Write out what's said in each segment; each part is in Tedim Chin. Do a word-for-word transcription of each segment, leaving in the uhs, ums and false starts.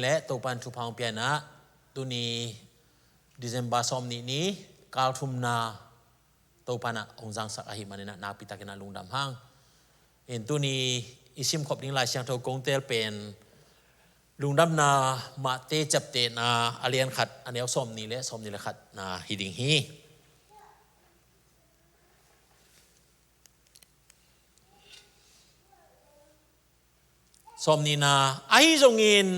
le Topan thupha hong pia in ah, tuni December sawm nih ni kal thumna Topan ah hong zangsak ahih manin ah nakpi takin ah lungdam hang. In tuni i simkhop ding Lai Siangtho kong teel pen Lungdamna Mate chapter na a lian khat, a neu sawm nih le sawm nih le khat na hi ding hi. Sawm nih na, ahi zongin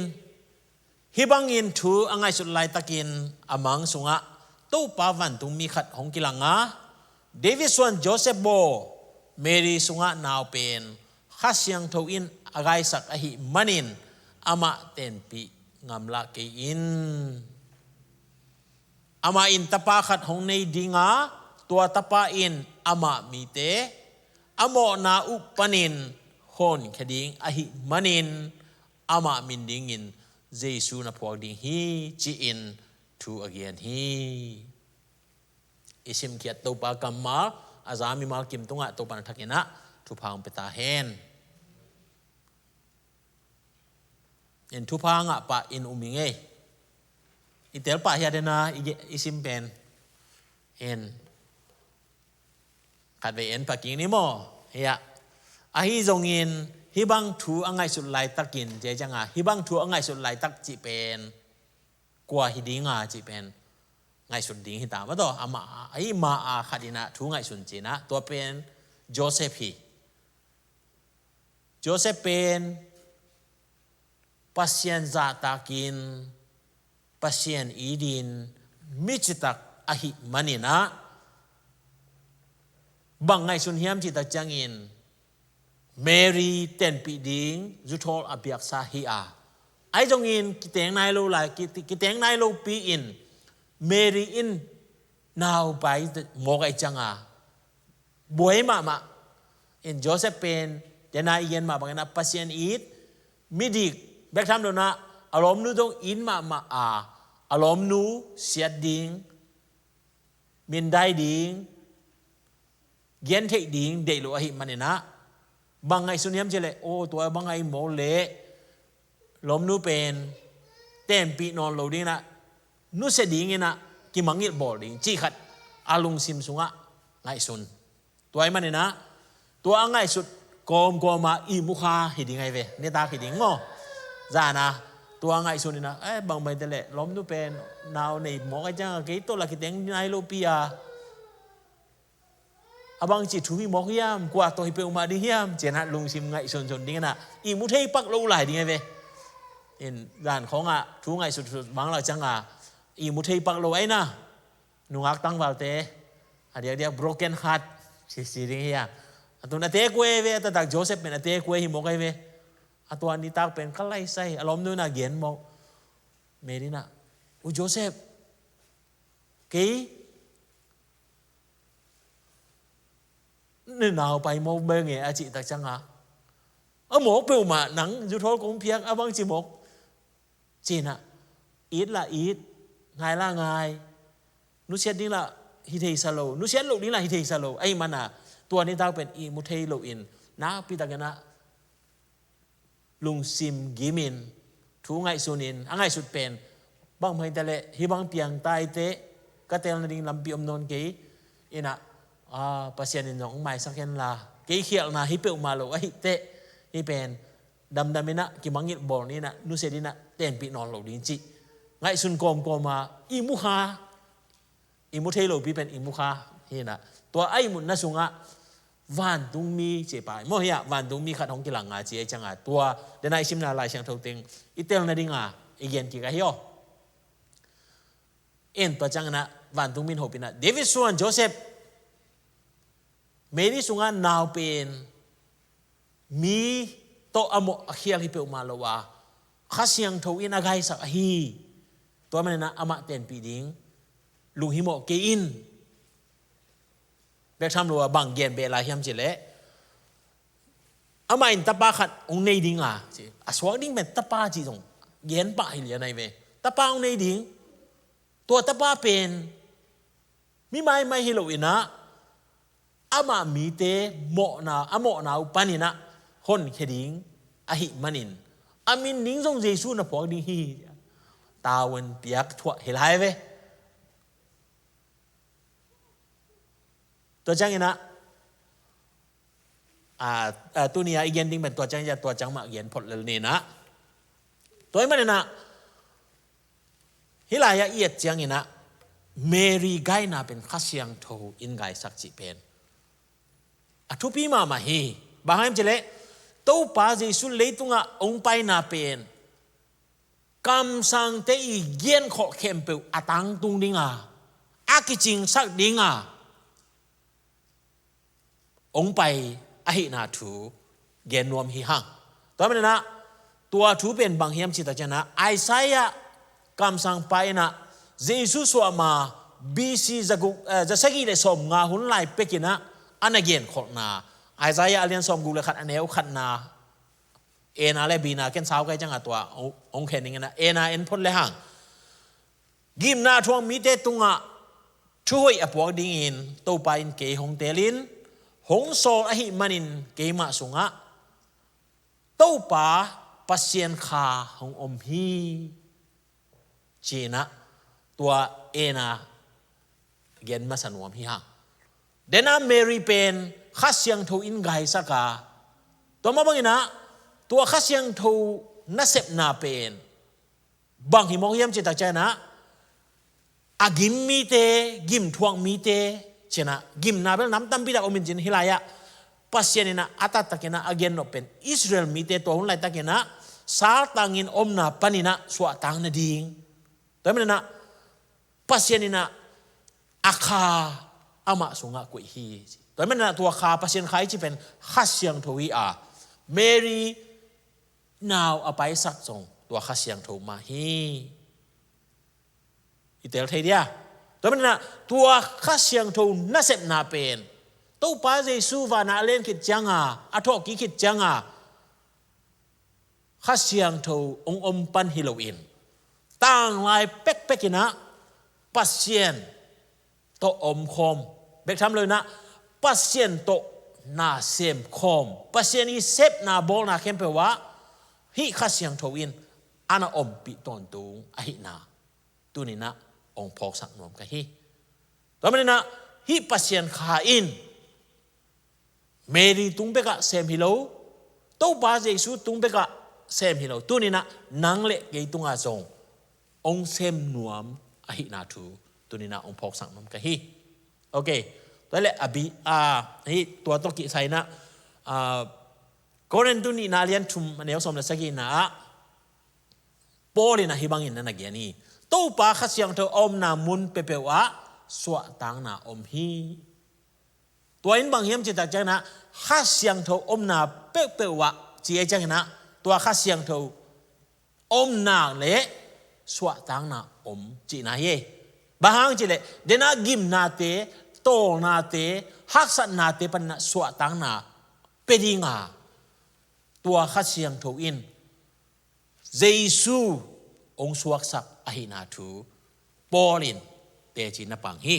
hih bangin thu a ngaihsut laitakin a mang sungah Topa vantungmi khat hong kilang a, David suan Joseph baw Mary sungah nau pen Kha Siangtho in a gaisak ahih manin amah tenpih ngamlah kei in. Amah in tapa khat hong nei dinga, tua tapa in amah mite a mawhna uh panin honkhia ding ahih manin amah min dingin Jesu na phuak ding hi, ci-in thu a gen hi. I simkhiat Topa kammal a za mimal kim tungah Topa na thakin ah thupha hong pia ta hen. In thupha ngah pah in um i ngei. I tel pah hiat dena i ge-, i sim pen. In khat vei en pah kik ni maw. Hiah. Ahi zongin hih bang thu a ngaihsut laitakin, cia cianga hih bang thu a ngaihsut laitak cih pen kua hi dinga cih pen ngaihsun ding hi ta maw taw. Amah a, ahi ma a khat in ah thu ngaihsun cih in ah, tua pen Joseph hi. Joseph pen Pasian zahtakin, Pasian idin mi citak ahih manin ah, bang ngaihsun hiam cih tak ciangin Mary tenpih ding zuthawl a piaksa hi a, ahi zongin kiteng nai lo lai, ki-, kiteng nai lopi in Mary in naupai mawk ahih cianga buai mahmah. In Joseph pen dena i gen mah bangin ah Pasian it, midik bek tham lo in ah, a lawmnu dong it mahmah a, a lawmnu siat ding, mindai ding, gentheih ding deih lo ahih manin ah, bang ngaihsun hiam cih leh, aw, tua bang ahi mawk leh lawmnu pen tenpih nawn lo ding in ah, nusia ding in ah kimangngilh bawl ding cih khat a lungsim sungah ngaihsun. Tua ahih manin ah, tua a ngaihsut kawmkawm ah ihmukha hi ding ahi ve, nitak hi ding maw. Zan a tua ngaihsun in ah, eh, bang bang hi ta leh lawmnu pen nau nei mawk ahih cianga kei tawh lah kiteng nai lopi a, a bangci thu hi mawk hiam, kua tawh hi peuhmah ding hiam, ci-in ah lungsim ngaihsunsun ding in ah ihmu thei pak lo lai ding ahi ve. In zan khawngah thu ngaihsutsut bang lak cianga ihmu thei pak lo ahi na, nungak tangvalte a diakdiak broken heart ci, ci ding hi a. A tun a tekue ve, a taktak Joseph pen a tekue hi mawk ahi ve. A tua nitak pen ka laisai, a lawmnu in ah gen mawk. Mary in ah, U Joseph, kei na naupai mawk bang e, a cih tak cianga, a mawk peuhmah nang zuthawl kong piak, a bangci mawk, ci-in ah, it lah it, ngai lah ngai, nusiat ding lah hi thei sa lo, nusiat loh ding lah hi thei sa lo ahih manin ah, tua nitak pen ihmu thei loin nakpi takin ah lungsim gimin, thu ngaihsunin, a ngaihsut pen bang bang hi ta leh hih bang piang ta hi teh, ka tel nading lampi om nawn kei. In ah, a, Pasian in zong maisak hen la, kei khialhna hi peuhmah lo ahih teh, hih pen damdam in ah kimangngilh bawl ni in ah, nusia ding in ah tenpih nawn lo ding cih ngaihsun kawmkawm ah ihmukha, ihmu thei lopi pen ihmukha hi in ah, tua a ihmutna sungah vantungmi ci pah maw, hiah vantungmi khat hong kilang a ci ahih cianga, tua dena i simna Lai Siangtho teng i tel nadinga i gen kik ahi aw. In tua ciangin ah vantungmi in hopih in ah, David suan Joseph, Mary sungah nau pen mi tawh a mawh a khial hi peuhmah lo a, Kha Siangtho in a gaisak ahi. Tua manin ah amah tenpih ding lunghimawh kei in. Bek tham lo a bang gen beh lai hiam cih leh, amah in tapa khat hong nei ding a, ci, a suak ding pen tapa cih zong gen pah hi lian ahi ve. Tapa hong nei ding. Tua tapa pen mi maimai hi lo in ah, amah mite mawhna, a mawhna uh panin ah honkhia ding ahih manin, A min ning zong Jesu na phuak ding hi. Tavuan piak thuah hi lai ve. Tua ciangin ah, a, a, tuni a i gen ding pen tua ciang, tua ciang mah gen phot lel ni in ah. Tua ahih manin ah, hih lai-ah i et ciangin ah, Mary gaina pen Kha Siangtho in gaisak cih pen a thupi mahmah hi. Bang hang hiam cih leh, Topa Jesu leitungah hong paina pen kamsangte i genkholh khempeuh a tangtung ding a, a kicingsak ding a hong pai ahihna thu gen nuam hi hang. Tua manin ah, tua thu pen bang hiam cih tak ciangin ah, Isaiah kamsangpa in ah Jesu suah ma B C zaguk, eh, zasagih le sawmnga hun lai pekin ah a na genkholhna, Isaiah a lian sawmguk le khat a neu khatna, A-na le B-na ken sau kai ciangah tua hong, hong khen ning in ah, A-na en phot le hang. Gimna thuak mite tungah thuhoih a puak dingin Topa in kei hong teelin, hong sawl ahih manin keimah sungah Topa Pasian Kha hong om hi, ci-in ah tua A-na gen masa nuam hi hang. Tua in ah Mary pen Kha Siangtho in gaisak a, tua mah bangin ah tua Kha Siangtho nasepna pen bang hi mawk hiam cih tak ciangin ah, a gim mite, gim thuak mite, ci-in ah, gimna bel nam tampi tak om in cin hih lai-ah, Pasian in ah a taktakin ah a gen nop pen Israel mite tua hun laitakin ah saltangin omna panin ah suahtang nading. Tua ahih manin ah Pasian in ah a Kha amah sungah koih hi. Tua ahih manin ah tua Kha, Pasian Kha i cih pen Kha Siangtho hi a, Mary nau a paisak zong tua Kha Siangtho mah hi. I tel thei dia? Tua manin ah tua Kha Siangtho nasepna pen Topa Jesu vanah a len khit cianga, a thawhkik khit cianga Kha Siangtho hong om pan hi loin, tanglai pekpek in ah Pasian tawh omkhawm, bek tham lo in ah Pasian tawh na semkhawm, Pasian i sepna bawlna khempeuh ah hih Kha Siangtho in a na ompih tawntung ahihna tuni-in ah hong phawksak nuam ka hi. Tua manin ah hih Pasian Kha in Mary tung bekah sem hi lo, Topa Jesu tung bekah sem hi lo, tuni-in ah nang le kei tungah zong hong sem nuam ahihna thu tuni-in ah hong phawksak nuam ka hi. Ok. Tua leh a bi, a, hih tua tawh kisai-in ah, a, Korin tu nihna a lian thum a neu sawm le sagihna ah Paul in ah hih bangin na na gen hi. Topa Kha Siangtho a omna mun peuhpeuh ah suahtakna om hi. Tua in bang hiam cih tak ciangin ah Kha Siangtho omna peuhpeuh ah ci ei ciangin ah tua Kha Siangtho omna le suahtakna om cihna hi. Bang hang cih leh, den ah gimnate, tawlnate, haksatnate panin ah suahtakna pia dinga tua Kha Siangtho in Jesu hong suaksak ahihna thu Paul in teci na pang hi.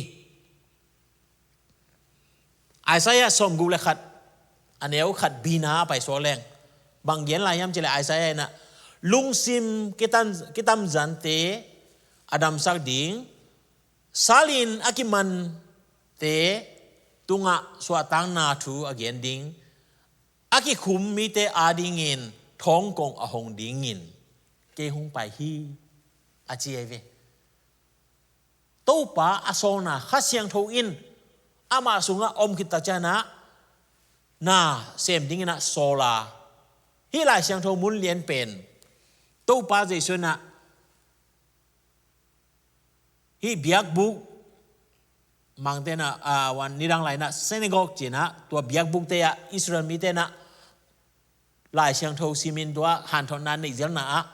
Isaiah sawmguk le khat a neu khat bina a paisuak leng bang gen lai hiam cih leh, Isaiah in ah lungsim kitam, kitamzante a damsak ding, salin a kimante tungah suahtakna thu a gen ding, a kikhum mite adingin thawngkong a hong dingin kei hong pai hi, a ci ahi ve. Topa a sawlna Kha Siangtho in amah sungah om khit tak ciangin ah na sem dingin ah sawl a, hih Lai Siangtho mun lian pen Topa Jesu in ah hih biakbuk, Mangte in ah, a, wan nidang lai-in ah synagogue ci-in ah, tua biakbukte ah Israel mite in ah Lai Siangtho simin tua hanthotna neih zelna ah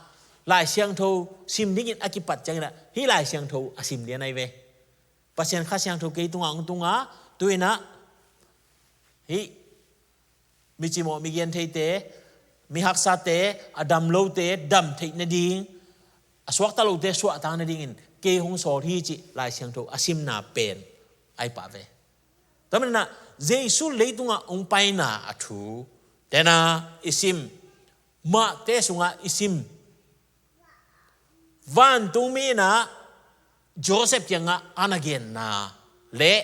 Lai Siangtho sim dingin a kipat ciangin ah hih Lai Siangtho a sim lian ahi ve. Pasian Kha Siangtho kei tungah hong tung a, tu-in ah hih mi cimawh, mi gentheite, mi haksate, a dam lote dam theih nading, a suakta lote suahtak nadingin kei hong sawl hi cih Lai Siangtho a simna pen ahi pah ve. Tua manin ah Jesu leitungah hong paina a thu tena i sim Mate sungah i sim, vantungmi in ah Joseph kiangah a na genna le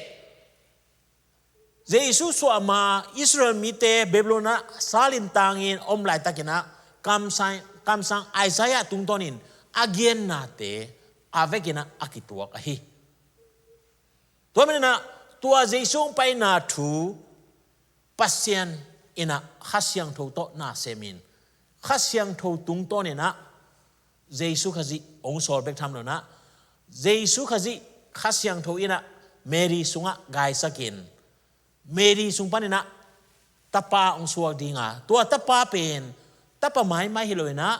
Jesu suah ma Israel mite Babylon ah salin tangin om laitakin ah kamsang, kamsang Isaiah tungtawnin a gennate a vekin ah a kituak ahi. Tua manin ah tua Jesu hong paina thu Pasian in ah Kha Siangtho tawh na semin, Kha Siangtho tungtawnin ah Jesu Khazih hong sawl bek tham lo in ah, Jesu Khazih Kha Siangtho in ah Mary sungah gaisakin, Mary sung panin ah tapa hong suak ding a, tua tapa pen tapa maimai hi lo in ah,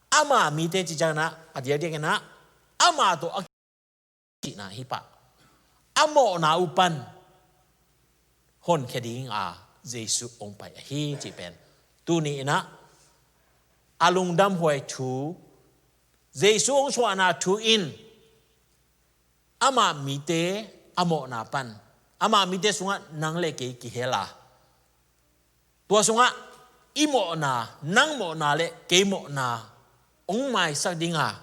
ama mite cih ciangin ah a diakdiakin ah ama tawh a cihna hi pah. A mawhna uh pan honkhia ding a Jesu hong pai ahi cih pen tuni in ah a lungdamhuai thu, Jesu hong suahna thu in ama mite a mawhna pan, ama mite sungah nang le kei kihel a, tua sungah i mawhna, nang mawhna le kei mawhna hong maisak ding a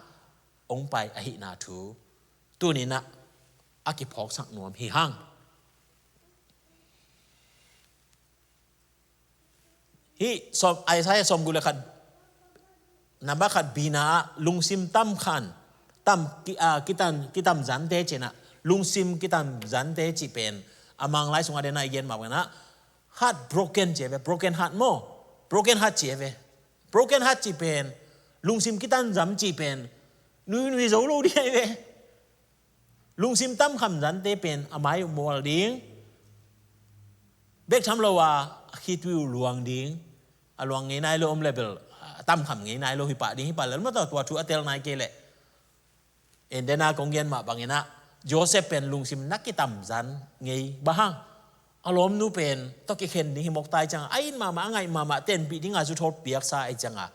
hong pai ahihna thu tuni in ah a kiphawksak nuam hi hang. Hih sawm, Isaiah sawmguk le khat, number khat B-na ah lungsim tam khan, tam, ki, ah, kitam, kitam zante cih in ah, lungsim kitam zante cih pen a Manglai sungah den ah i gen mah bangin ah heart broken ci ve, broken heart maw, broken heart ci ve. Broken heart cih pen, lungsim kitam zam cih pen nuinui zo lo ding ahi ve. Lungsim tam kham zante pen a mai uh mual ding, bek tham lo a a khitui uh luang ding. A luang ngei nai lo om le bel a tam kham ngei nai lo hi pah ding, hi pah lel mah tawh, tua thu a tel nai kei leh. En, den a kong gen mah bangin ah Joseph pen lungsim na kitam zan ngei, bang hang, a lawmnu pen tawh kikhen ding hi mawk ta ahih ciangin a it mahmah, a ngaih mahmah, tenpih ding a zuthawl piaksa ahih ciangin,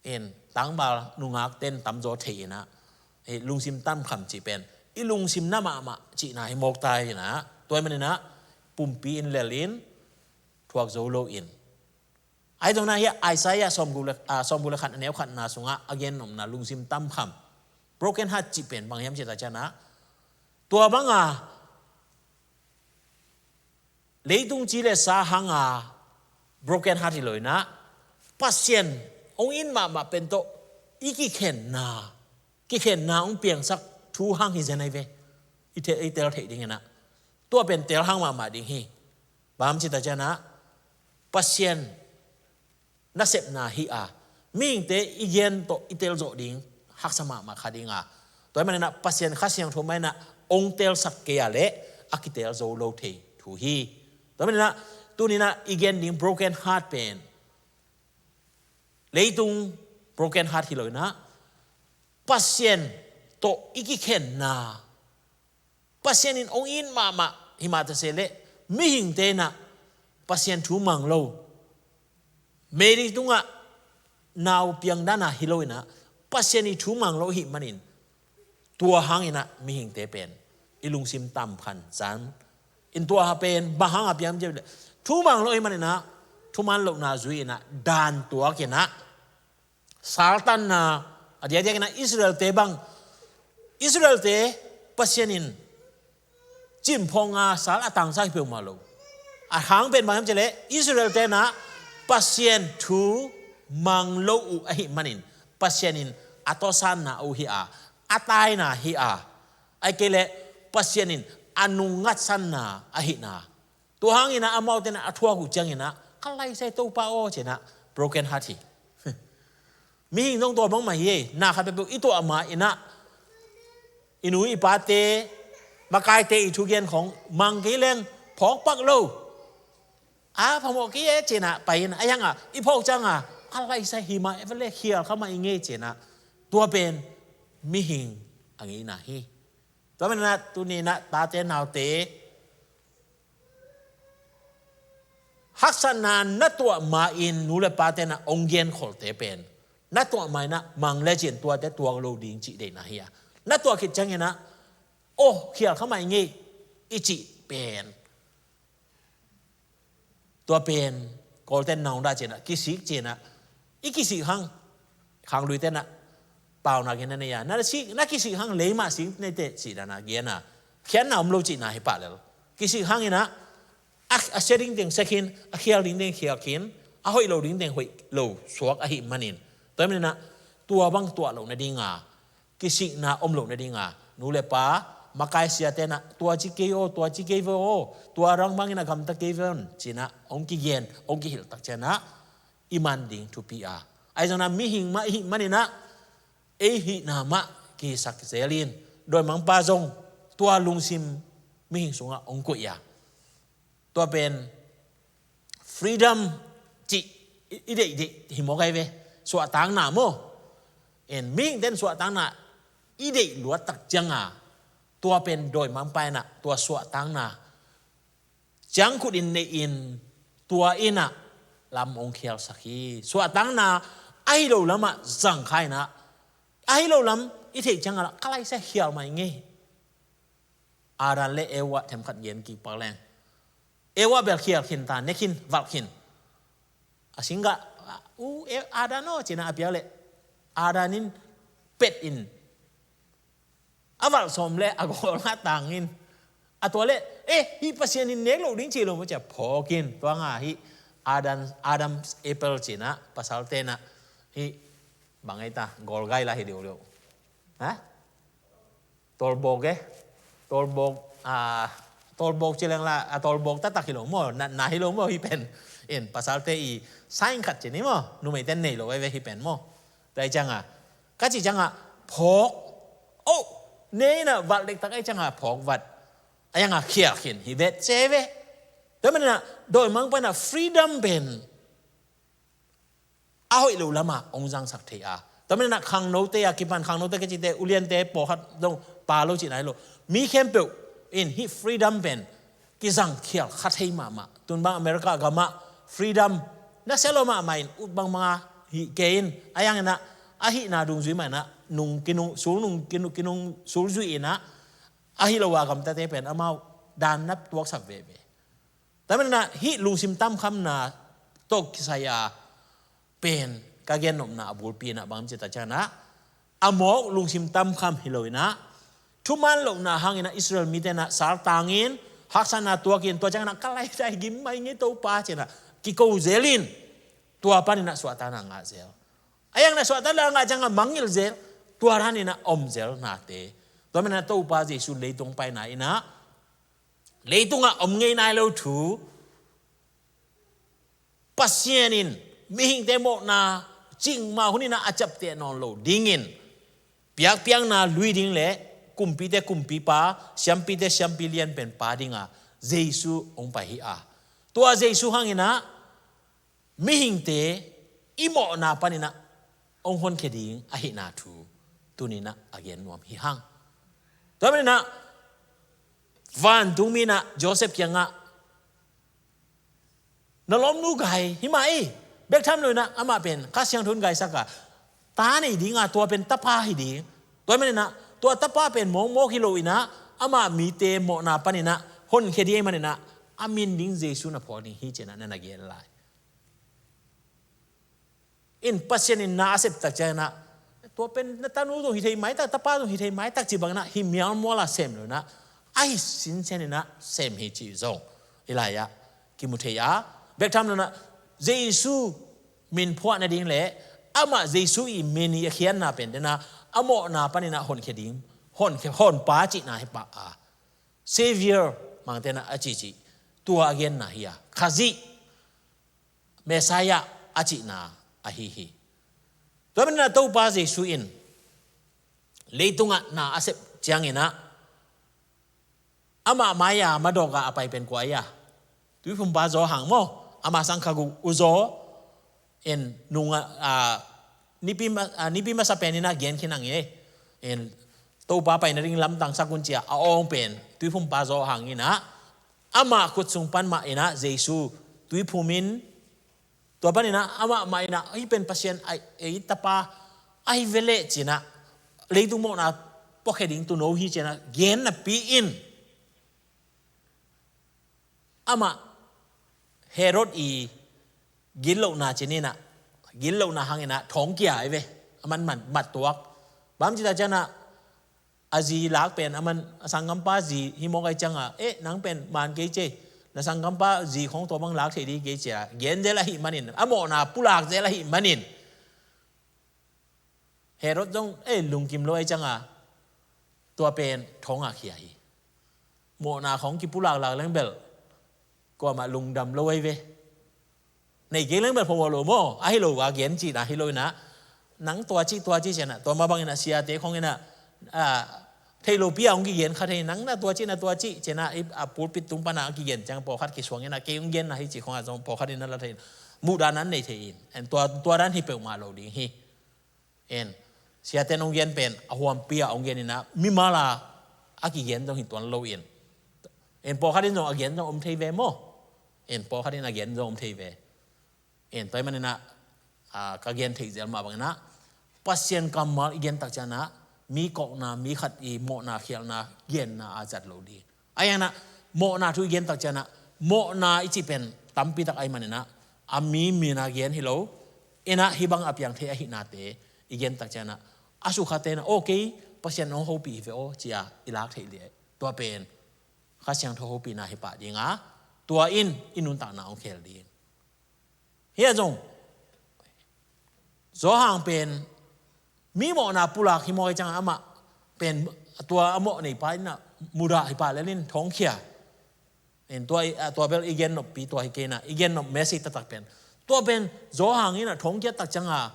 en, tangval nungak ten tamzaw thei in ah, eh, lungsim tam kham cih pen i lungsim na mahmah cihna hi mawk ta in ah, tua ahih manin ah pumpi in lel in, thuak zo lo in. Ahi zongin ah hih Isaiah sawmguk le, ah, sawmguk le khat a neu khatna sungah a gen nopna lungsim tam kham, broken heart cih pen bang hiam cih tak ciangin ah, tua bang a leitung ci le sa hang a broken heart hi lo in ah, Pasian hong it mahmah pen tawh i kikhenna, kikhenna hong piangsak thu hang hi zen ahi ve. I te-, i tel theih ding in ah, tua pen tel hang mahmah ding hi. Bang hiam cih tak ciangin ah, Pasian nasepna hi a, mihingte i gen tawh i tel zawh ding haksa mahmah kha ding a, tua ahih manin ah Pasian Kha Siangtho mah in ah hong telsak kei a leh a kitel zo lo thei thu hi. Tua ahih manin ah tuni in ah i gen ding broken heart pen leitung broken heart hi lo in ah, Pasian tawh i kikhenna, Pasian in hong it mahmah hi mah ta se leh, mihingte in ah Pasian thu mang lo, Mary tungah nau piang dan a hi lo in ah, Pasian ii thu mang lo ahih manin, tua hang in ah mihingte pen i lungsim tam khan zan in, tua pen bang hang a piang hiam cih leh, thu mang lo ahih manin ah thuman lohna zui in ah dan tuak in ah, saltanna, a diakdiakin ah Israelte bang, Israelte Pasian in cimphawng a sal a tangsak hi peuhmah lo. A hang pen bang hiam cih leh, Israelte in ah Pasian thu mang lo uh ahih manin, Pasian in a tawsanna uh hi a, a taina hi a, ahih kei leh Pasian in a nungngatsanna ahihna. Tua hang in ah amaute in ah a thuak uh ciangin ah, ka laisai Topa aw, ci in ah broken heart hi. Mihing zong tua bangmah hi e, na khat peuhpeuh i tuah ma in ah, i nu i pate, makaite ii thugen khong mang kei leng phawk pak lo. A phamawh kei e, ci in ah pai in ah, a hiang a i phawk ciang a, ka laisai hi mah e, vele khial kha mah i ngei, ci in ah, tua pen mihing a ngeina hi. Tua manin ah tuni in ah tate naute, haksatna na tuah ma-in nu le pate in ah hong genkholte pen, na tuah ma-in ah mang le cin tuate tuak lo ding cih deihna hi a, na tuah khit ciangin ah, aw, khial kha mah i ngei, i cih pen, tua pen Kawlten nong dah cinah, kisik cinah, i kisik hang, khangluiten ah, paunak in na nei a, na sik, na kisik hang lei mah sik nei teh cinah na gen a, khiatna om lo cihna hi pah lel. Kisik hang inah, a, a sia ding teng sia khin, a khial ding teng khial khin, a hoih lo ding teng hoih lo suak ahih manin. Tua maninah, tua bang tuah loh nadinga, kisikna om loh nadinga, nu le pa, makai siate nah, tua ci kei aw, tua ci kei ve aw, tua rang bangin a gamta kei ve on, cinah, hong kigen, hong kihilh tak cianah, i man ding thupi a. Ahi zongna mihing mah i hih maninah, ei hihna mah kisak zelin, dawimangpa zong, tua lungsim mihing sungah hong koih a. Tua pen freedom cih i, i deih, deih hi mawk ai ve. Suahtakna maw. En mihingten suahtakna i deih luattak cianga, tua pen dawimangpa inah, tua suahtakna ciangkhut in nei in, tua inah lam hong khialsak hi. Suahtakna ahi lo lamah zangkha inah, ahi lo lam i theih cianga lah ka laisa khial mai ngei. Adam le Eva themkhat gen kik pak leng. Eva bel khial khin ta, ne khin, valh khin. A singgah, u, E-, Adam aw, cinah a piak leh. Adam in pet in. A valh sawm le, a gawl nga tangin. A tua leh, eh, hih Pasian in nek loh ding ci lo maw cia phawkin. Tua nga hih Adam, Adam's apple cinah, pasal tenah. Hih, bang ei ta, gawl gai lah hi diu liu. Ha? Tawlbawk e. Tawlbawk, a, tawlbawk ci leng la, a tawlbawk taktak hi lo maw, na, na hi lo maw, hih pen. In, pasalte i, saing khat ci ni maw, numeite nei lo veve hih pen maw. Tua i cianga, ka ci cianga, phawk. Oh, nei na, valh dektak ei cianga, phawk vat. A yanga khial khin, hi vet ce ve. Tua maninah, dawimangpa inah, freedom pen. A hoih lo lama hong zangsak thei a. Tua maninah khangnote a kipan khangnote ka cite uliante pawlkhat zong pa lo cihna hi lo. Mi khempeuh in hih freedom pen kizang khial kha thei mahmah. Tun bang America gamah freedom nasia lo mahmah in ut bangmanga hih kei in a yanginah a hihna dungzui mah inah nung kinung sul nung kinung, kinung sul zui inah a hi lo a gamtate pen amau dan na tuaksak veve. Tua maninah hih lungsim tamkhamna tawh kisai a pen ka gennopna a bulpi inah bang ci ta cianah a mawk lungsim tamkham hi lo inah thuman lohna hanginah Israel mite inah saltangin haksatna tuakin tua cianginah ka laidai gim mai ngei Topa cinah kiko zelin tua paninah suahtakna ngah zel. A yanginah suahtakna ngah ciangah mangngilh zel tua daninah om zel nate. Tua maninah Topa Jesu leitung paina inah leitungah om ngei nai lo thu Pasian in mihingte mawhna cingmah huninah a ciapteh nawn lo dingin piakpiakna lui ding le kumpite kumpipa, siampite siampi lianpen pa dinga Jesu hong pai hi a. Tua Jesu hanginah mihingte i mawhna paninah hong honkhia ding ahihna thu tuninah a gen nuam hi hang. Tua maninah vantungmi inah Joseph kiangah na lawmnu gai hi mah ei. Bek tham lo inah amah pen Kha Siangtho in gaisak a ta nei dinga tua pen tapa hi ding. Tua maninah tua tapa pen mawkmawk hi lo inah amah mite mawhna paninah honkhia ding ahih maninah a min ding Jesu na phuak ding hi cinah na na gen lai. In Pasian in na a sep tak cianginah tua pen na tanu zong hi thei maitak, tapa zong hi thei maitak ci banginah hi mialmual a sem lo inah a hi sinsen inah sem hi ci zong i lai-ah kimu thei a. Bek tham lo inah Jesu min phuah nading le amah Jesu i min i a khiatna pen denah a mawhna paninah honkhia ding, honkhia, honpa cihna hi pah a. Savior mangtenah a cicih tua a genna hi a, Khazih Messiah a cihna ahi hi. Tua maninah Topa Jesu in leitungah na a sep cianginah amah mai-a madawkah a pai pen kua hi a? Tuiphumpa Johan maw? Amah sang kha guk u Johan in nungah, a, nipi ma-, a, nipi masa peninah gen khin ang e. In Topa pai nading lamtang sak un cia a awng pen Tuiphumpa Johan inah amah khut sung pan mah inah Jesu tuiphum in tua paninah amah mah inah hih pen Pasian a, ei tapa ahi veleh cinah leitung mawhna puakhia ding tuuno hi cinah gen napi in amah Herod i gitlohna ci-in ah, gitlohna hangin ah thawng kia hi ve. A man man mat tuak. Bang ci ta ciangin ah, a zi lak pen a man a sanggampa zi hi mawk ahih ciangin ah, "Eh, nang pen man kei ci. Na sanggampa zi khawng tua bang lak thei ding kei," ci-a gen zel ahih manin, a mawhna pulak zel ahih manin, Herod zong, eh, lungkim lo ahih ciangin ah, tua pen thawng ah khia hi. Mawhna khawng kipulak lak leng bel kuamah lungdam lo ahi ve. Nei kei leng bel phamawh lo maw? Ahi lo a gen cihna hi lo in ah, nang tua cih tua cih ci-in ah, tua mah bangin ah siate khawng in ah, ah, thei lopi a hong kigen kha thei, nang na tua cih na tua cih ci-in ah, i, a pulpit tung pan ah a kigen ciang pawlkhat kisuang in ah, kei hong genna hi cih khawng ah zong pawlkhat in ah la thei in, muhdan an nei thei in, en tua, tua dan hi peuhmah lo ding hi. En, siate'n hong gen pen a huampi a hong gen in ah, mimal a a kigen zong hi tuan lo in. En, pawlkhat in zong a gen zong om thei ve maw? En, pawlkhat in a gen zong om thei ve. En, tua ahih manin ah, a, ka gen theih zel mah bangin ah, Pasian kammal i gen tak ciangin ah, mi kawkna, mi khat i mawhna khialhna genna a zat lo ding. Ahi hangin ah, mawhna thu i gen tak ciangin ah, mawhna i cih pen tampi tak ahih manin ah, a mi min a gen hi lo in ah, hih bang a piang thei ahihnate i gen tak ciangin ah, a sukhate in ah, "Aw, kei Pasian hong hopih hi ve aw," ci-a i lak theih leh, tua pen Kha Siangtho hopihna hi pah ding a, tua in i nuntakna hong khel ding. Hih ah zong, Johan pen mi mawhna pulak hi mawk ahih ciangin, amah pen tua a mawh neipa in ah mudah hi pah lel in thawng khia. En, tua i, a, tua bel i gen noppi tua hi kei in ah, i gen nop message taktak pen, tua pen Johan in ah thawng khia tak ciangin,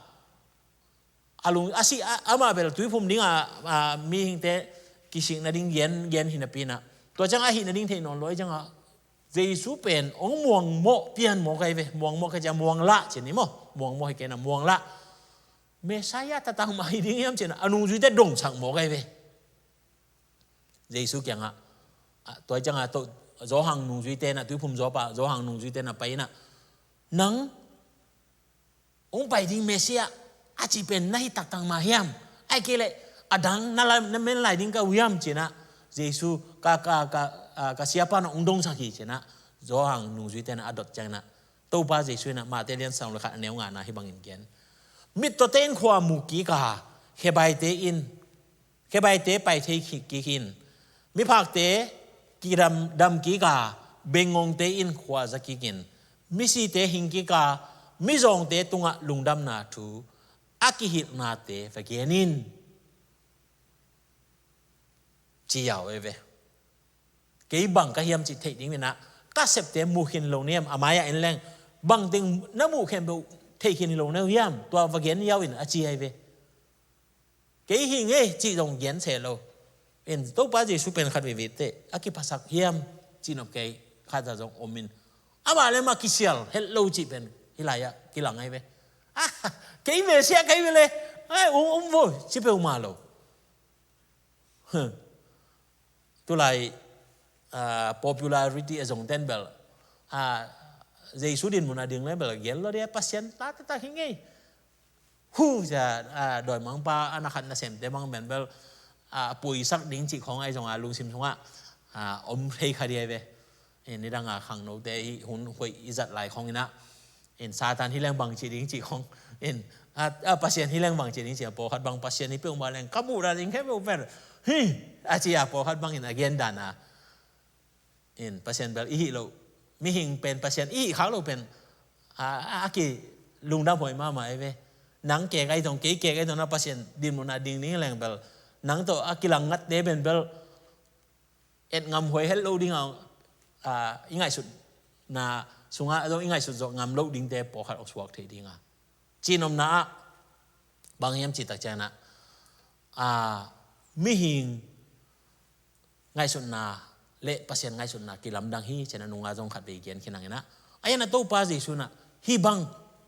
a lung, a si, a, amah bel tuiphum ding a, a, mihingte kisik nading gen, gen hi napi in ah, tua ciang ahih nading theih nawn lo ahih ciangin, Jesu pen hong muangmawh pian mawk ahi ve, muangmawh ka ci a muanglah ci ni maw, muangmawh hi kei in ah muanglah. Messiah taktak mah hi ding hiam ci-in ah a nungzuite dongsak mawk ahi ve. Jesu kiangah, ah, tua ciangah to, Johan nungzuite in ah, tuiphum zaw pa Johan nungzuite in ah pai in ah, "Nang hong pai ding Messiah a cih pen na hi taktak mah hiam? Ahih kei leh a dang na la, na men lai ding ka uh hiam?" ci-in ah Jesu, ka, ka, ka, ah, ka siapa in ah hong dongsak hi ci-in ah Johan nungzuite in ah a dot ciangin ah, Topa Jesu in ah Mate lian sawm le khat a neu ngana hih bangin gen, "Mittawte in khua mu kik a, khebaite in, khebaite pai thei kik in, miphakte kidam, dam kik a, beingongte in khua za kik in, misite hing kik a, mizawngte tungah lungdamna thu a kihilhnate va gen in," ci-a uh ahi ve. Kei bang ka hiam cih theih ding in ah, ka septe mu khin lo na hiam, a mai-ah en leng, bang teng na muh khempeuh thei khin lo na uh hiam, tua va gen yau in, a ci ahi ve. "Kei hing ei," cih zong gen se lo. En, Topa Jesu pen khat veivei teh a kiphasak hiam cih nop kei khat zah zong om in, amah le amah kisial het lo cih pen hih lai-ah kilang ahi ve. "Ah, kei Messiah ka hi ve le, ai, um, um vo," ci peuhmah lo. Huh. Tulai, ah, popularity a zongte'n bel, ah, Jesu dinmun a ding le bel gel lo dia, Pasian ta taktak hi ngei. Hu, cia, ah, dawimangpa a na khat nasemte bang pen bel, ah, puisak ding cih khawng ahi zongin lungsim sungah, ah, om thei kha ding ahi ve. Eh, nidang a khangnote i hun hoih i zat lai khawng in ah, in Satan hi leng bang ci ding cih khawng, in, a, a, Pasian hi leng bang ci ding cih, pawlkhat bang Pasian hi peuhmah leng ka muhdan in khempeuh pen, hi, a ci a, pawlkhat bangin a gen dan a, in Pasian bel i hih loh, mihing pen Pasian i hih khak loh pen, a, a, a kilungdam huai mahmah ahi ve. Nang kek ahi zong, kei kek ahi zong, na Pasian dinmun a ding ding leng bel, nang tawh a kilang ngatte pen bel, et ngam huai het lo ding a, a, i ngaihsutna sungah zong i ngaihsut zawh ngam loh dingte pawlkhat hong suak thei ding a. Cihnopna ah bang hiam cih tak ciangin ah, a, mihing ngaihsutna le Pasian ngaihsutna kilamdang hi, ci-in a nungah zong khat vei gen khin hang in ah. Ahi hangin ah Topa Jesu in ah hih bang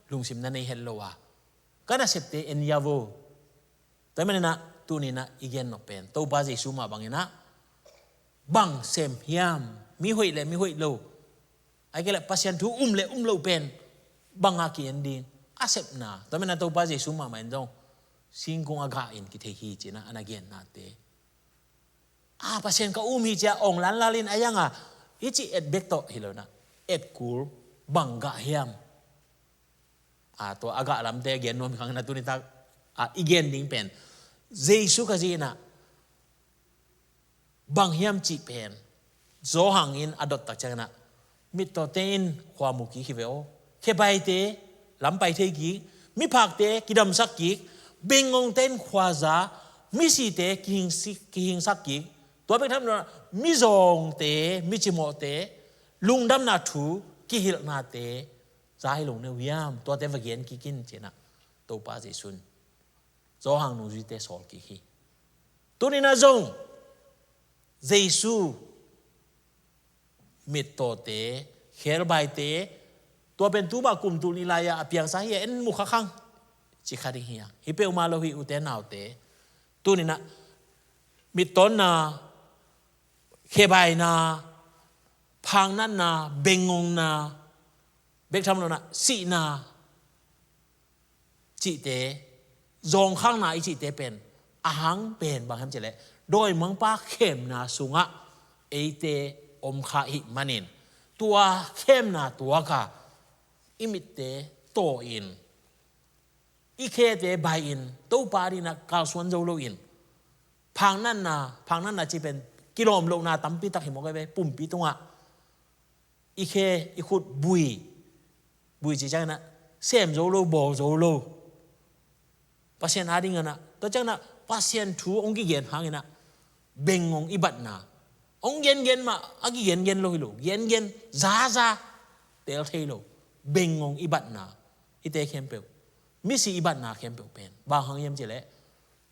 lungsim na nei het lo a, ka nasepte en ya vo. Tua ahih manin ah tuni in ah i gen nop pen Topa Jesu mah bangin ah, bang sem hiam, mi hoih le mi hoih lo, ahih kei leh Pasian thu um le um lo pen bang a ki-en ding, a sepna. Tua ahih manin ah Topa Jesu mahmah in zong singkung a gah in kithei hi, ci-in ah a na gennate. A, Pasian ka um hi ci-a awng lanlal in a yang a, i cih et bek tawh hi lo in ah, et kul, bang gah hiam. A, tua a gah lamte a gen nuam hi khang in ah, tuni tak a i gen ding pen Jesu Khazih in ah bang hiam cih pen Johan in a dot tak ciangin ah, mittawte in khua mu kik hi ve aw, khebaite lam pai thei kik, miphakte kidamsak kik, bengngongte in khua za, misite kihing si-, kihingsak kik, tua bek tham lo in ah mizawngte, micimawhte, lungdamna thu kihilhnate za hi lo neuh hiam? Tuate va gen kik in, ci-in ah Topa Jesu in Johan nungzuite sawl kik hi. Tuni in ah zong Jesu mittawte, khelbaite, tua pen tu bang kum tul nih lai-a a piangsa hi a, en mu kha khang, ci kha ding hi hang. Hi peuhmah lo hi, ute naute. Tuni in ah mittawnna, khebaina, phaknatna, bengngongna, bek tham lo in ah sihna cihte, zawngkhakna i cihte pen a hang pen bang hiam cih leh, dawimangpa khemna sungah eite om kha i hih manin, tua khemna tuak a i mitte taw in, i khete bai in, Topa ading in ah kalsuan zo lo in, phaknatna, phaknatna cih pen kilawm lohna tampi tak hi mawk hi ve, pumpi tungah i khe, i khut bui, bui cih ciangin ah sem zo lo, bawl zo lo. Pasian ading in ah, tua ciangin ah Pasian thu hong kigen hangin ah bengngong i batna, hong gengen mah a kigengen lo hi lo, gengen zaza, tel thei lo, bengngong i batna, hihte khempeuh, misi i batna khempeuh pen bang hang hiam cih leh,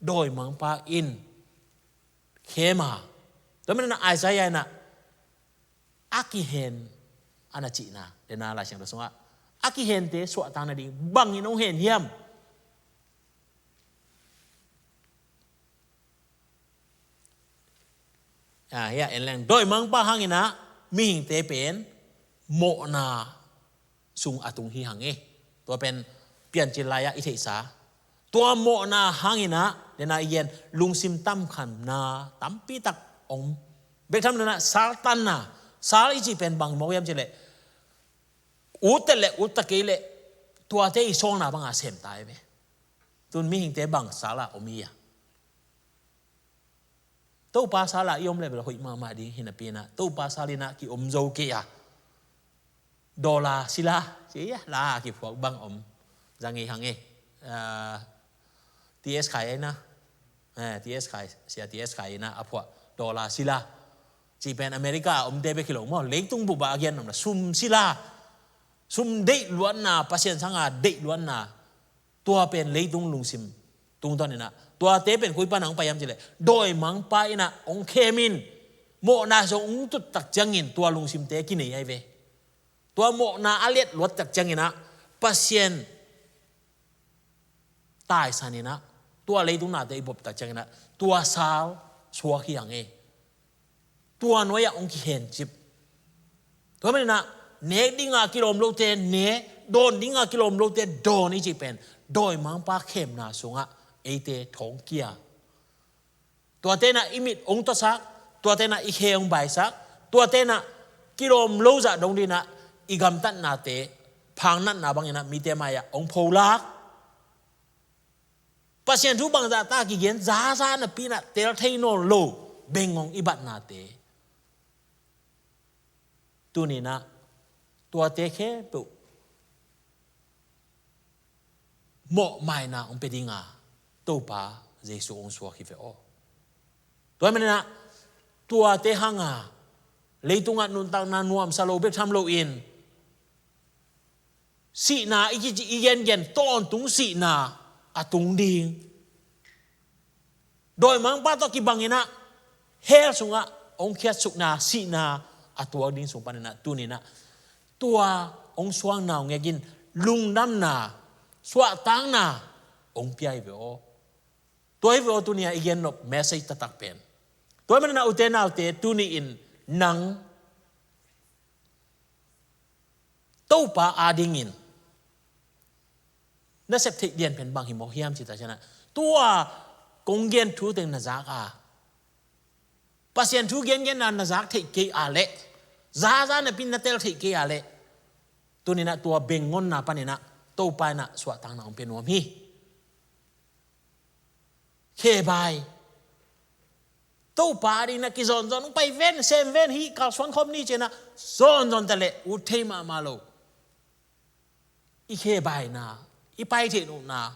dawimangpa in khem a. Tua manin ah Isaiah in ah a kihen a na cihna, den a Lai Siangtho sungah a kihente suahtak nading bangin hong hen hiam? A, hi a, en leng, dawimangpa hangin ah mihingte pen mawhna sung a tung hi hang e. Tua pen Piancil lai-ah i theihsa. Tua mawhna hangin ah, den a i gen, lungsim tamkhamna tampi tak om. Bek tham lo in ah sal tanna, sal i cih pen bang mawk hiam cih leh, ut ta leh ut ta kei leh tuate i sawlna banga sem ta hi ve. Tun mihingte bang sal a om i hia? Topa sal a i om leh bel hoih mahmah ding hi napi in ah, Topa sal in ah kiom zo kei a, dollar sila, ci a, la a kiphuak bang om. Zang i hang e. Ah, T S Khai ai na. Eh, T S Khai, sia T S Khai in ah a phuah dollar sila. Cih pen America a omte bek hi lo maw, leitung bup ah a gen om na, sum sila. Sum deih luatna, Pasian sanga deih luatna. Tua pen leitung lungsim tungtawn in ah, tuate pen koi pan hong pai hiam cih leh, dawimangpa in ah hong khem in, mawhna sung hong tut tak ciangin tua lungsimte kinei ahi ve. Tua mawhna a liat luat tak ciangin ah, Pasian taisan in ah, tua leitung nate i bop tak ciangin ah, tua sal suak hi hang e. Tua nuai-ah hong kihencip. Tua manin ah, nek dinga kilawm lote ne, dawn dinga kilawm lote dawn i cih pen, dawimangpa khemna sungah eite thawngkia. Tuate in ah i mit hong tuasak, tuate in ah i khe hong baisak, tuate in ah kilawm lo zah dong ding in ah i gamtatnate, phaknatna bangin ah mite mai-ah hong pholak. Pasian thu bangzah ta kigen, zaza napi in ah tel thei nawn lo, bengngong i batnate. Tuni in ah, tuate khempeuh mawhmaina hong pia dinga Topa Jesu hong suak hi ve aw. Tua manin ah, tuate hanga leitungah nuntakna nuamsa lo bek tham loin, sihna i kici, i gengen tawntung sihna a tung ding. Dawimangpa tawh kibang in ah, hell sungah hong khiatsukna, sihna a tuak ding sung panin ah, tuni in ah, tua hong suakna hong ngek in, lungdamna, suahtakna hong pia hi ve aw. Tua hi ve aw, tuni a i gen nop message taktak pen. Tua manin ah, ute naute, tuni in nang Topa adingin na sep theih lianpen bang hi mawk hiam cih tak ciangin ah, tua kong gen thu teng na zak a, Pasian thu gengenna na zak theih kei a leh, zaza napi in na tel theih kei a leh, tuni in ah tua bengngonna panin ah Topa in ah suahtakna hong pia nuam hi. Khebai. Topa adingin ah kizawnzawn hong pai ven, sem ven, hih kalsuan khawm ni ci-in ah zawnzawn ta leh ut thei mahmah lo. I khebaina, i pai theih lohna,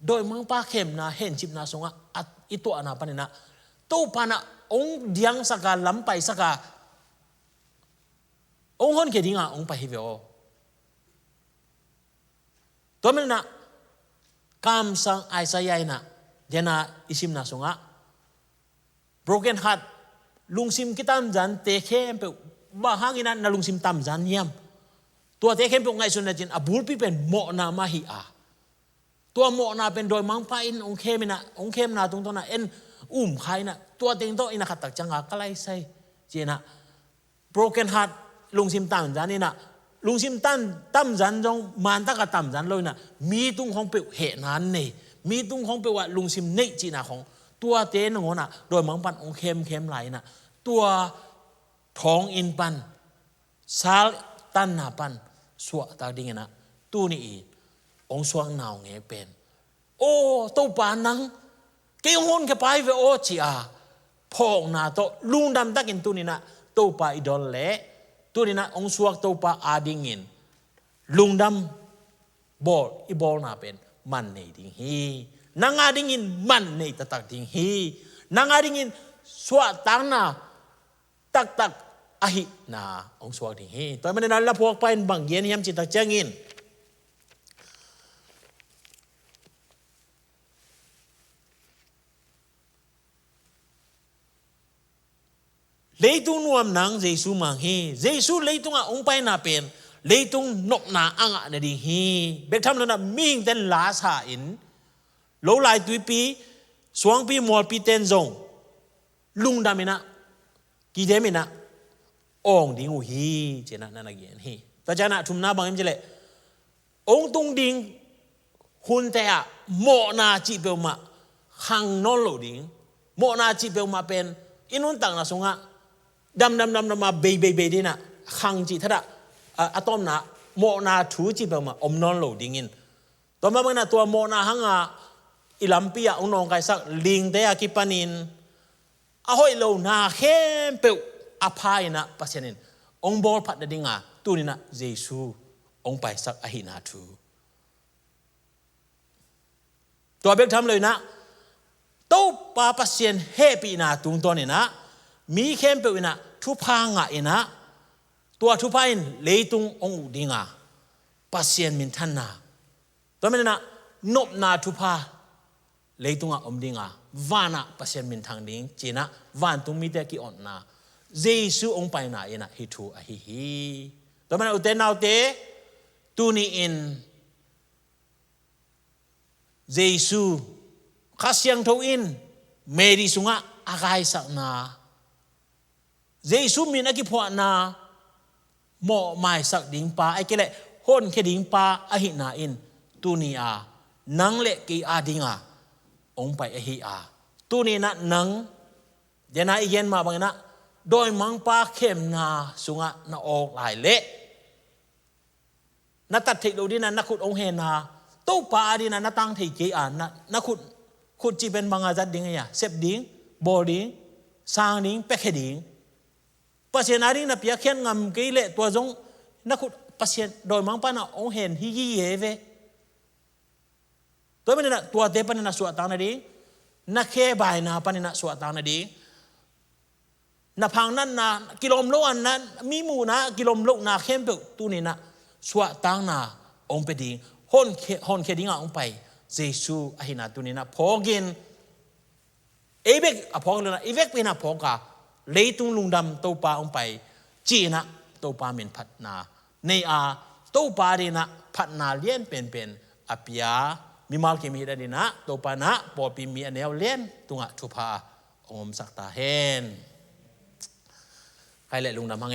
dawimangpa khemna, hencipna sungah a, i tuahna panin ah Topa in ah hong diangsak a, lam paisak a, hong honkhia ding a hong pai hi ve aw. Tua manin ah kamsang Isaiah in ah, den a i simna sungah, broken heart, lungsim kitamzante khempeuh, bang hangin ah na lungsim tamzan hiam? Tuate khempeuh ngaihsun lecin a bulpi pen mawhna mah hi a, tua mawhna pen dawimangpa in hong khem in ah, hong khemna tungtawn ah en um kha in ah, tua teng tawh in ah khat tak ciang a ka laisai ci-in ah, broken heart, lungsim tamzan in ah, lungsim tam, tamzan zong mantak a tamzan lo in ah, mi tung khawng peuh hehna nei, mi tung khawng peuh ah lungsim neih cihna khawng, tuate nangawn ah dawimangpa'n hong khemkhem lai in ah, tua thawnginn pan, saltanna pan suahtak dingin ah, tuni i hong suak naungek pen, "Aw Topa, nang kei hong honkhia pah hi ve aw," ci a phawkna tawh lungdam takin tuni in ah Topa i dawn leh, tuni in ah hong suak Topa adingin lungdam bawl, i bawlna pen man nei ding hi. Nang adingin man nei taktak ding hi. Nang adingin suahtakna taktak ahihna hong suak ding hi. Tua manin ah laphuakpa in bang gen hiam cih tak ciangin, leitung nuam nang Jesu mang hi. Jesu leitungah hong paina pen leitung nopna a ngah nading hi. Bek tham lo in ah mihingte'n la sa in, lo lai tuipi, suangpi mualpi ten zong lungdam in ah, kidem in ah awng ding uh hi, ci-in ah na na gen hi. Tua ciang ah thumna bang hiam cih leh, hong tung ding hunte ah mawhna cih peuhmah khang nawn lo ding. Mawhna cih peuhmah pen i nuntakna sungah damdam damdam a bei bei bei ding in ah, khang cih thadah a, a tawpna mawhna thu cih peuhmah om nawn lo dingin, tua mah bangin ah tua mawhna hang a i lampi ah hong nawngkaisak lingte a kipanin a hoih lo na khempeuh a pha in ah Pasian in hong bawlphat nading a tuni in ah Jesu hong paisak ahihna thu. Tua bek tham lo in ah Topa Pasian hehpihna tungtawn in ah mi khempeuh in ah thupha ngah in ah, tua thupha in leitung hong uk ding a, Pasian minthanna, tua manin ah nopna thupha leitungah om ding a, vanah Pasian minthang ding ci-in ah vantung mite ki-otna, Jesu hong paina in ah hih thu ahi hi. Tua manin ah ute naute, tuni in Jesu, Kha Siangtho in Mary sungah a kaisakna, Jesu min a kiphuahna, mawhmaisak ding pa, ahih kei leh honkhia ding pa ahihna in tuni a nang le kei ading a hong pai ahi a, tuni in ah nang, den a i gen mah bangin ah dawimangpa khemna sungah na awk lai leh, na tat theih loh ding in ah na khut hong hen a, Topa ading in ah na tang thei kei a, na, na khut, khut cih pen bang a zat ding a, sep ding, bawl ding, sang ding, piakhia ding. Pasian ading na piakkhiat ngam kei leh tua zong na khut, Pasian dawimangpa in ah hong hen hi gige ve. Tua manin ah tuate panin ah suahtak nading, na khebaina panin ah suahtak nading, na phangnatna, kilawm lo a na, mi muhna kilawm lohna khempeuh tuni in ah suahtakna hong pia ding, honkhia, honkhia ding a hong pai Jesu ahihna tuni in ah phawk in, ei bek a phawk lo in ah, i vekpi in ah phawk a, leitung lungdam Topa hong pai ci-in ah Topa min phatna nei a, Topa ading in ah phatna lian penpen a pia mimal kim i hih ading in ah Topa in ah pawlpi mi a neu lian tungah thupha hong omsak ta hen. Khai le lungdam hang.